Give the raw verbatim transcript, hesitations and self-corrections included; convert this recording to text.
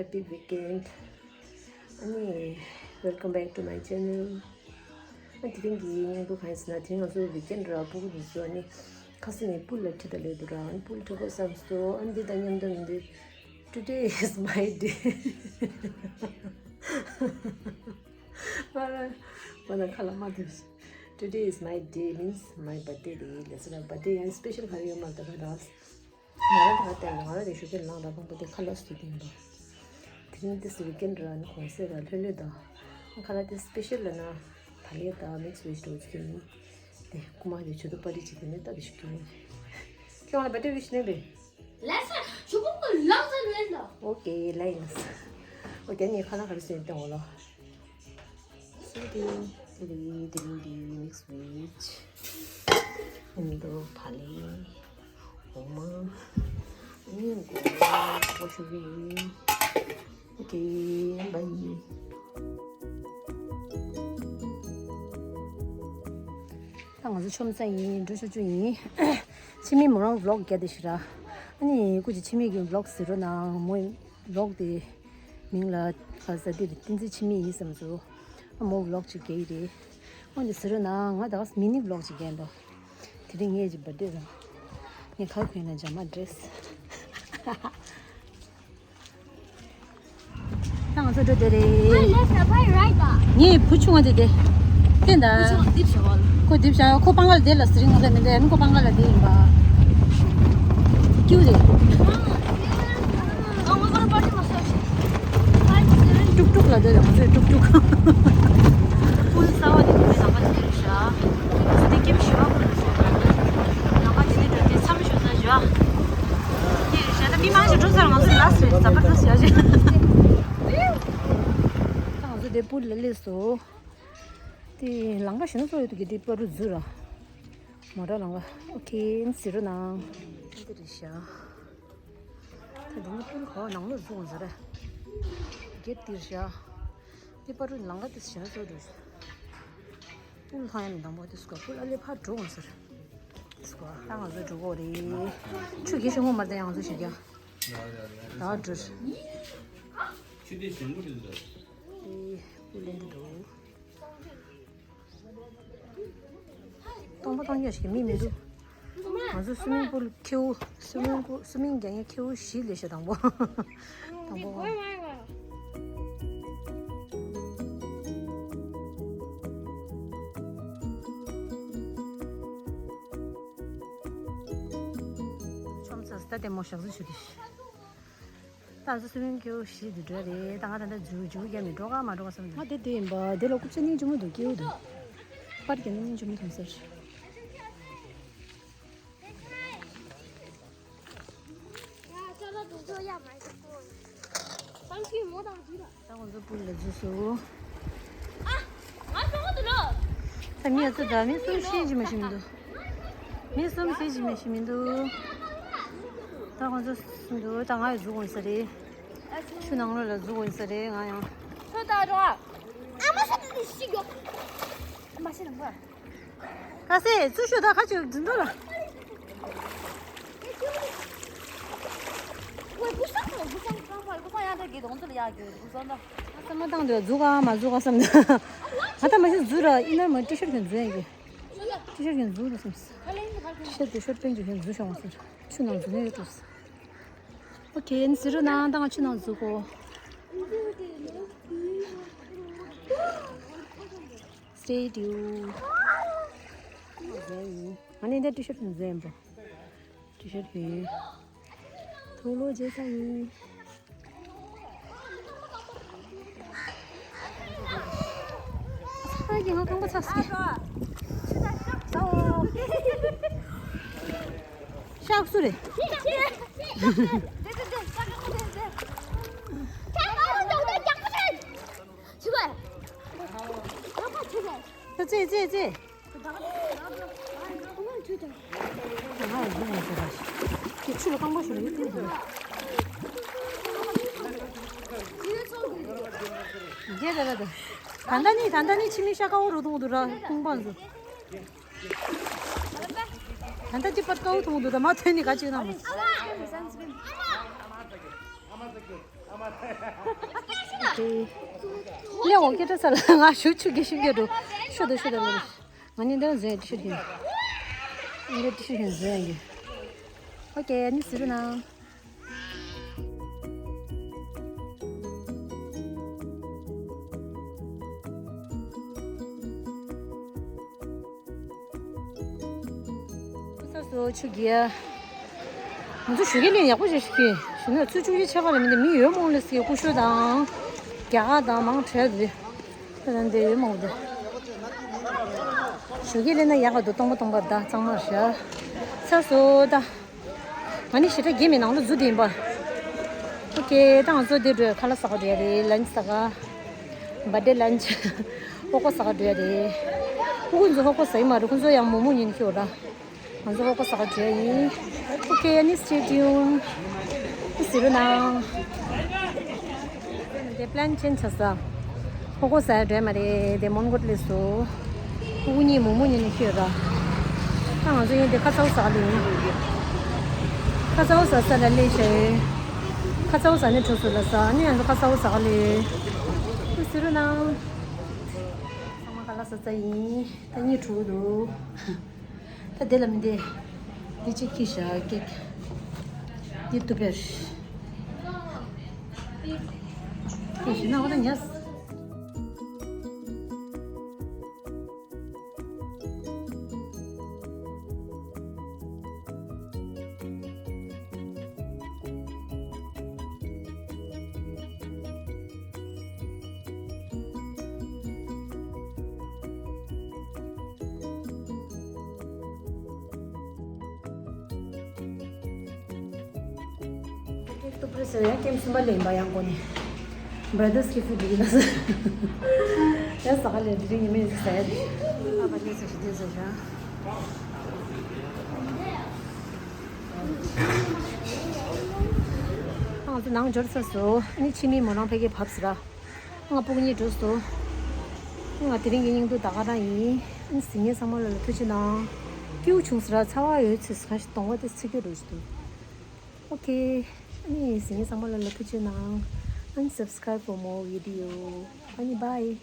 Happy weekend. ཨ་ནི། Welcome back to my channel. ཨ། དེ་རིང་གི་སྙིང་སྡུག་གང་ཡིན་ཟེར་ན། དེ་རིང་ང་ཚོ་weekend ར། ཕྲུ་གུ་དེ་ཚོ་ཨ་ནི་ཁ་སང་ནས་པུལ་ལ་ཁྲིད་ད་ལེ་འདུག་ར། ཨ་ནི་པུལ་ཁྲིད་དགོས་བསམ་སོང་། ཨ་ནི་འདི་དང་མཉམ་དུ་མི་འདི། Today is my day. ང་རང་ང་རང་ཁ་ལག་མ་ཐུབ། Today is my day means my birthday རེད་ལབ་སོང་ར། བར་ཌེ་ཡང་སི་པེ་ཤལ་ག་རེ་ཡོད་མ་རེད་ད་ར། ང་རང་ད་ག་བལྟས་ན་ང་རང་རེ་ཞུ་གི་ལངས་ར། ཁོང་པོ་དེ་ཁ་ལག་སུ་དེ་ཡིན་པ། དེ་རིང་ཏིས་ཝིག་ཨེན་ར། ནི་གུང་སེང་ར། ལྷོད་ལྷོད་དང་། ཁ་ལག་དེ་སི་པེ་ཤལ་ལ་ན་བག་ལེབ་དང་མིག་སི་ཝེཇ་འདྲ་བོ་ཅིག་ཡིན། དེ་རྐུ་མ་དེ་ཆུ་ཚོད་པར་ཊི་ཅིག་དེ་ནས་ལྟ་དེ་ཞུ་གི་ཡིན། ཁྱོད་ང་ལ་བར་ཌེ་ཝིཤ་ནས་རེད། ལགས་སོ། ཆུ་ཁོག་ཏུ་ལངས་ས་རེད་ལ། ཨོ་ཀེ། ལགས་ཡིན། ཨོ་ཀེ། ངས་ཁ་ལག་ག་རེ་བཟོས་ཡིན་སྟོན་འོ་ལོ། སུ་དེ་དེ་རིང་དེ་རིང་དེ་མིག་སི་ཝེཇ། ཨིན་དུ་བག་ལེབ། འོ་མ། ཨ་ནི་སྒོ་ཕྱུགས་རིགས། ཨོ་ཀེ། བྷའི། ད་ང་ཚོ་ཆོམ་ས་ཡིན། འགྲོ་ཆོག་ཆོག་ཡིན། ཕྱི་མི་མོ་རང་བི་ལོག་རྒྱག་དེ་ཞིག་ར། ཨ་ནི་སྐུ་མཁྱེན་ཕྱི་མི་གི་བི་ལོག་ཟེར་རོ་ན། མོ་བི་ལོག་དེ་མིང་ལ་ཁ་ས་དེ་བསྟན་འཛིན་འཆི་མེད་ཡིན་བསམ་སོང་། ཨ། མོ་བི་ལོག་ཅིག་རྒྱག་གི་རེད། འོན་ཏེ་ཟེར་རོ་ན་ང་ད་ག་མི་ནི་བི་ལོག་ཅིག་རྒྱག་འདུག་དེ་རིང་ངའི་ཅིག་བར་ཌེ་ར། ངས་ག་གོན་ན་ཇ་མ་ཌི་རེ་སི། ད་ང་ཚོ་འགྲོ་དེ་རེད། ངའི་བུ་ཆུང་བ་དེ་དེ། དེ་འདྲ། ཁོ་དིབ་བྱ་ཁོ་པང་ཁ་ལ་བསྡད་ལ་ཟེར་རིང་ང་ཚོ་མི་འདྲ་ཡང་ཁོ་པང་ཁ་ལ་བསྡད་ཡིན་པ། ཀྱུ་རེད། ཀྲུག་ཀྲུག་ལ་སྡོད་ཡོང་ཚེ་ཀྲུག་ཀྲུག་ཕུལ་གསར་བ་དེ་དུ་མའི་ནང་པ་དེ་རེད་ཤག་དེ་ཀེམ་ཞི་བ་ཁོ་ནང་པ་དེ་ནས་འགྲོ་དེ་མཚམས་ཞོག་ས་ཞོག་དེ་རེད་ཤག་ད་མི་མང་ཞིག་འགྲོ་ཚར། ང་ཚོ་ལ་སི་རེད། ཛ་པ་ཏ་སི་ཡ་ཞིག་ད་ང་ཚོ་དེ་པུལ་ལ་སླེབས་སོང་། དེ་ལམ་ཁ་ཞིག་ན་ཚོ་ཡོད་དུ་གི་དེ་པ་རུ་འཛུལ་ར། མོ་ཊ་ལམ་ཁ། ཨོ་ཁེ། ཟེར་རོ་ནང་། དེ་རེད་ཤག་ད་འདི་ནི་པུལ་གོ་ནང་ལོགས་འཛུལ་འོང་ཟེར་ར། གེ་ཊི་དེ་རེད་ཤག་དེ་པ་རུ་ལམ་ཁ་དེ་ཞིག་ན་ཚོ་འགྲོ། པུལ་ལྷང་ཡང་མི་འདང་པོ་དེ་སྐོར་པུལ་ཨ་ལེ་ཕར་འགྲོ་འོང་ཟེར། དེ་སྐོར་ད་ང་ཚོ་འགྲོ་གོ་རེད། ཆུ་གེ་ཞིག་ངོ་མར་ད་ཡང་ཚོ་ཞིག་ཀྱང་། ད་འགྲོ། ཆུ་དེ་ཞིམ་པོ་རེད་འདུག་དེ་པུལ་ལེན་དུ་འགྲོ། སྟོང་པ་སྟོང་རྐྱང་ཞིག་མི་མི་འདུག་ང་ཚོ་སུ་མིང་པུལ་ཁེའུ། སུ་མིང་པུལ། སུ་མིང་རྒྱག་མཁན་ཁེའུ་བཞི་སླེབས་ཤག་དང་པོ། དང་པོ། ཆོམ་ཚ་ས་ལྟད་མོ་ཞག་ཚོད་ཆུ་དེ། ད་ང་ཚོ་སུ་མིང་ཁེའུ་བཞི་དེ་འགྲོ་རེད། ད་ང་ད་ལྟ་འཇུ་འཇུ་རྒྱག་མི་འགྲོ་ག་མ་འགྲོ་ག་བསམ་འདུག་ང་དེ་དེ་ཡིན་པ་དེ་ལ་སྐུ་ཚེ་སྙིང་རྗེ་མོ་འདུག་ཁེའུ་དེ། པར་རྒྱག་ན་སྙིང་རྗེ་མོ་འདུག་ཟེར། ད་ང་ཚོ་པུལ་ལ་འཛུལ་སོང་། ད་མི་ཡ་ཚོ་ད་མི་གསུམ་ཤེས་ཀྱི་མ་ཤེས་མི་འདུག་མི་གསུམ་ཤེས་ཀྱི་མ་ཤེས་མི་འདུག་ད་ང་ཚོ་འདུག་ད་ང་ཡི་འཛུལ་དགོས་ས་རེད། ཆུ་ནང་ལོགས་ལ་འཛུལ་དགོས་ས་རེད་ང་ཡང་། ཁ་ཟས་ཚུར་ཤོག་ད་ཁ་ཅིག་འཛིན་འདུག་ལ། ས་མ་བཏང་དུས་འཛུལ་ག་མ་འཛུལ་ག་བསམ་འདུག་ང་ད་མ་གཞི་འཛུལ་ར་ཨིན་ནར་མ་ཊི་ཤར་གྱོན་འཛུལ་ཡིན་གི་ཊི་ཤར་གྱོན་འཛུལ་ར་སམ། ཊི་ཤར་ཊི་ཤར་པེན་ཊི་གྱོན་འཛུལ་ཤོག་ཟེར། ཆུ་ནང་འཛུལ་ནས་ཡོད་འགྲོ། ཨོ་ཁེ། ཟེར་རོ་ནང་ད་ང་ཆུ་ནང་འཛུལ་གོ། Stay tuned. ང་ནི་འདི་ཊི་ཤར་ཊི་འཛུལ་ཡིན་པ། ཊི་ཤར་ཊི་གྱོན། ཐུགས་ལོ་བརྗེ་ས་ཡིན། ཨ་ཙི། ང་རྐང་པ་ཚ་སོང་། ཤག་སུ་རེད། ཙེ་ཙེ་ཙེ། ཆུ་ལ་རྐང་པ་ཞིག་ལ་ཡིད་ཀྱི་འདུག་རྒྱལ་ལ་ལ་དང་། ད་ལྟ་ནི་ད་ལྟ་ནི་ཕྱི་མི་ཤ་ཁ་བོ་རུ་གཏོང་འདུག་ར་ཁུང་པ་འདུག་ད་ལྟ་ཅི་པར་ཀའུ་མཐོང་འདུག་ད་མ་ཐོན་ནི་ག་ཅིག་ན་མོ། ལས་འོ་སྐད་སྒྲ་ས་ལ་ང་ཞུ་ཆུ་གི་ཤིང་གི་འགྲོ་ཤོ་དུ་ཤོ་དུ་ལ་ང་ནི་འདི་ཟོས་ཏི་ཤུ་གི་འདི་ཏི་ཤུ་གི་ཟོས་ཡི། ཨོ་ཀེ་ནི་ཟི་རུ་ན། སོ་སོ་ཆུ་གི་ང་ཚོ་ཞུ་གི་ལེན་ཡག་པོ་ཞིག་ཞིག་གི་ཞུ་ན་ཚུ་ཆུ་གི་ཆ་ག་ལ་མི་འདི་མི་ཡོད་མོང་ལེ་སི་ཀུ་ཤུ་དང་རྒྱ་གར་དང་མང་བྲལ་དུ་དེ་དང་དེ་ཡོད་མོང་དུ་ཞུ་གི་ལེན་ན་ཡག་ག་དུ་སྟོང་པ་སྟོང་པ་ད་གཙང་མ་རེད་ཤག་སོ་སོ་ད། ང་ནི་ཞེ་དྲག་རྒྱལ་མི་ནང་ལ་འཛུལ་དེ་ཡིན་པ། ཨོ་ཀེ་ད་ང་ཚོ་དེ་འགྲོ་ཁ་ལག་ཟ་ག་འགྲོ་ཡ་རེད། ལན་ཆི་ཟ་ག་བར་ཌེ་ལན་ཆི། ཧོ་ཀོ་ཟ་ག་འགྲོ་ཡ་རེད། ཁོ་ཁོ་ཚོ་ཧོ་ཀོ་ཟ་ཡི་མ་རེད། ཁོ་ཚོ་ཡང་མོག་མོག་ཉོས་ནས་ཁྱེར་ར། ང་ཚོ་ཧོ་ཀོ་ཟ་ག་འགྲོ་ཡ་ཡིན། ཨོ་ཀེ་ནི་stay tuned. ནི་ཟེར་རོ་ནང་། དེ་པི་ལན་ཅེན་ཆ་ས། ཧོ་ཀོ་ཟ་ཡ་འགྲོ་ཡ་མ་རེད། དེ་མོན་གྷོ་སླེབས་སོ། ཕྲུ་གུ་གཉིས་མོག་མོག་ཉོས་ནས་ཁྱེར་ར། ད་ང་ཚོ་ཡིན་དེ་ཁ་ཚ་བོ་ཟ་ག་ལེ་ཡིན། ཁ་ཚ་བོ་ཟ་ས་ལ་ལེ་ཤ་ཡོད། ཁ་ཚ་བོ་ཟ་ནས་གྲོ་སོ་ལ་ཟ་ནས་ང་ཚོ་ཁ་ཚ་བོ་ཟ་ག་ལེ། ཟེར་རོ་ནང་། ཚང་མ་ཁ་ལག་ཟ་ཚར་ཡིན། ད་གཉིད་ཁུག་འདུག་ད་དེ་ལ་མི་འདི། འདི་གཅིག་ཁྱེར་ཤག་ཀེག་འདི་ཏུ་པེར། ཀེག་ཞིག་ན་འོ་ད་ཉལ། ཀེག་ཏུ་པྲི་ཟེར་ཡང་ཀེམ་གསུམ་པ་ལེན་པ་ཡང་གོ་ནས། Brothers gift འདི་ཡིན་ན་ཟེར། ཡང་ཟ་ག་ལེ་འདི་རིང་ཉི་མ་ཡིན་ཟེར་ཡ། ཨ་བ་ལེ་ཟེར་ཞིག་དེ་ཟེར་ཤག་ང་ཚོ་ནང་འབྱོར་ཚར་སོང་། ཨ་ནི་ཕྱི་མི་མོ་རང་ཕ་གིར་བབས་ཟེར་ར། ང་སྤུ་གུ་གཉིས་འགྲོ་སོང་། ང་དེ་རིང་གི་སྙིང་སྡུག་ད་ག་རང་ཡིན། ཨ་ནི་གཟིགས་མཁན་ཚང་མ་ལ་ལ་ཐུགས་རྗེ་གནང་། སྐྱིད་པོ་བྱུང་ཟེར་ར། ཚ་བ་ཡོད་ཚེ་ག་ཞིག་གཏོང་བ་དེ་ཚེ་སྐྱོ་འགྲོ་ཞིག་འདུག་ཨོ་ཀེ། ཨ་ནི་གཟིགས་མཁན་ཚང་མ་ལ་ལ་ཐུགས་རྗེ་གནང་། ཨ་ནི་subscribe for more video. ཨ་ནི་bye.